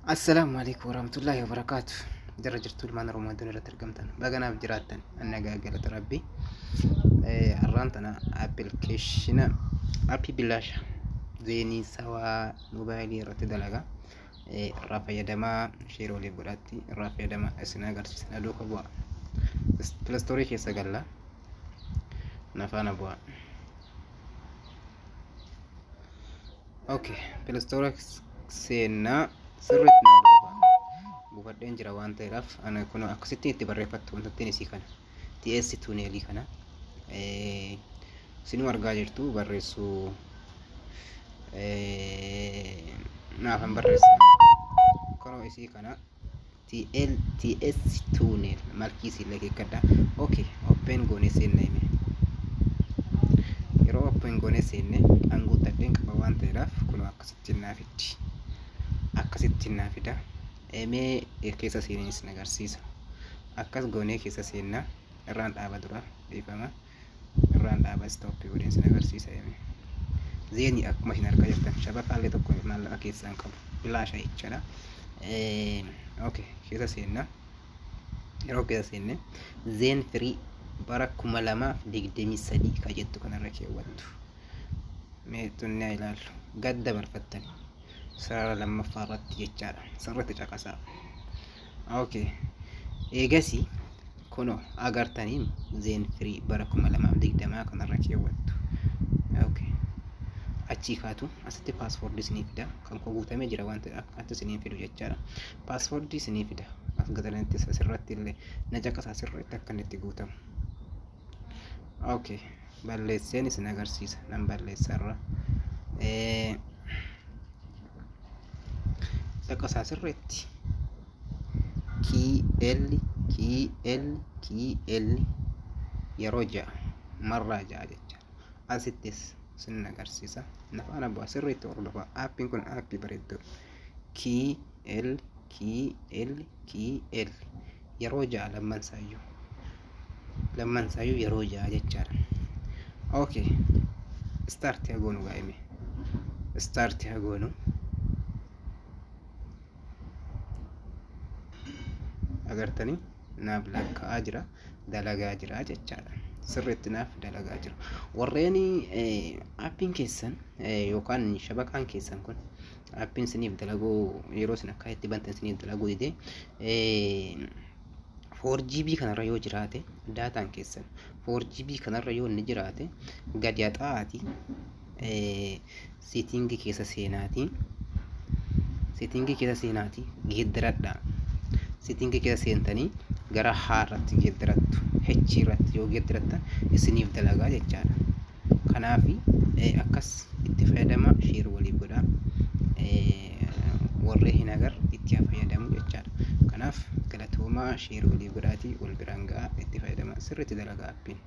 Assalaamu alaikum warahmatullahi wabarakaatu. Jara jirtu ilmaan Oromoo addunyaa irratti argamtan, baganaaf jiraattan, annagaa galata Rabbi. Har'aan tana appilikeeshina appii bilaasha zeenii sawaa moobaayilii irratti dalaga. Irraa fayyadamaa, share waliif godhaatti irraa fayyadamaa isin agarsiisa. Na duuka bu'a. Play Store keessa galla. Na faana bu'a. Okay, Play Store seenaa, sirriitti na hordofaa. Buufadheen jira waan ta'eedhaaf ana kun akkasitti itti barreeffattu wantattiin isii kana. TS tuneelii kana. Isinuu argaa jirtu, barreessuu naafan barreessa. Kunoo isii kana TL TS tunnel malkii isiillee keekkadha. Okay, open goonee seenne hime. Yeroo open goonee seenne, an guuttadheen qaba waan ta'eedhaaf kunoo akkasitti naa fiddi. Akkasitti naa fida. Mee keessa seeneen isin agarsiisa. Akkas goonee keessa seenna. Irraan dhaaba dura, dhiifama. Irraan dhaaba, stop godheen isin agarsiisa hime. Zeenii akkuma isin argaa jirtan shabakaallee tokko maallaqa keessaa hin qabu. Bilaasha jechaadha. Okay, keessa seenna. Yeroo keessa seenne Zain Free bara 2023 ka jettu kanarra keewwattu. Mee tunnee ilaallu. Gad dabarfattani. Sarara lammaffaa irratti jechaadha. Sirriitti caqasaa. Okay. Eegasii kunoo agartanii Zain Free bara 2020 kanarra keewwattu. Okay. Achii kaatu asitti password isinii fida. Kan koo guutamee jira waan ta'eef akkatti isinii fidu jechaadha. Password isinii fida. As gatalanitti asirratti illee na caqasaa, sirriitti akka inni itti guutamu. Okay. Balleesseen isin agarsiisa. Nan balleessa irra. Caqasaa sirriitti. Q L Q L Q L yeroo ja'a, marraa ja'a jecha. Asittis sin agarsiisa. Na faana bu'aa, sirriitti hordofaa. Aappiin kun aappii bareedduu. Q L Q L Q L yeroo ja'a, lamman saayyuu. Lamman saayyuu yeroo ja'a jechaadha. Okay. Start haa goonu gaa'ime. Start haa goonu. Agartanii, naaf lakkaa'aa jira, dalagaa jira jechaadha. Sirriitti naaf dalagaa jira. Warreen aappiin keessan yookaan shabakaan keessan kun aappiin isiniif dalaguu, yeroo isin akka itti bantan isiniif dalaguu dide, 4GB kanarra yoo jiraate, daataan keessan 4GB kanarra yoo inni jiraate, gadi haxaa'aati setting keessa seenaati. Setting keessa seenaati geeddaradhaa. Setting keessa seentanii gara H irratti geeddarattu. H irratti yoo geeddarattan isiniif dalagaa jechaadha. Kanaaf akkas itti fayyadama, share waliif godhaa. Warreen hin agarre itti haa fayyadamu jechaadha. Kanaaf galatoomaa, share waliif godhaatii wal biraan gahaa, itti fayyadama, sirriitti dalagaa appiin.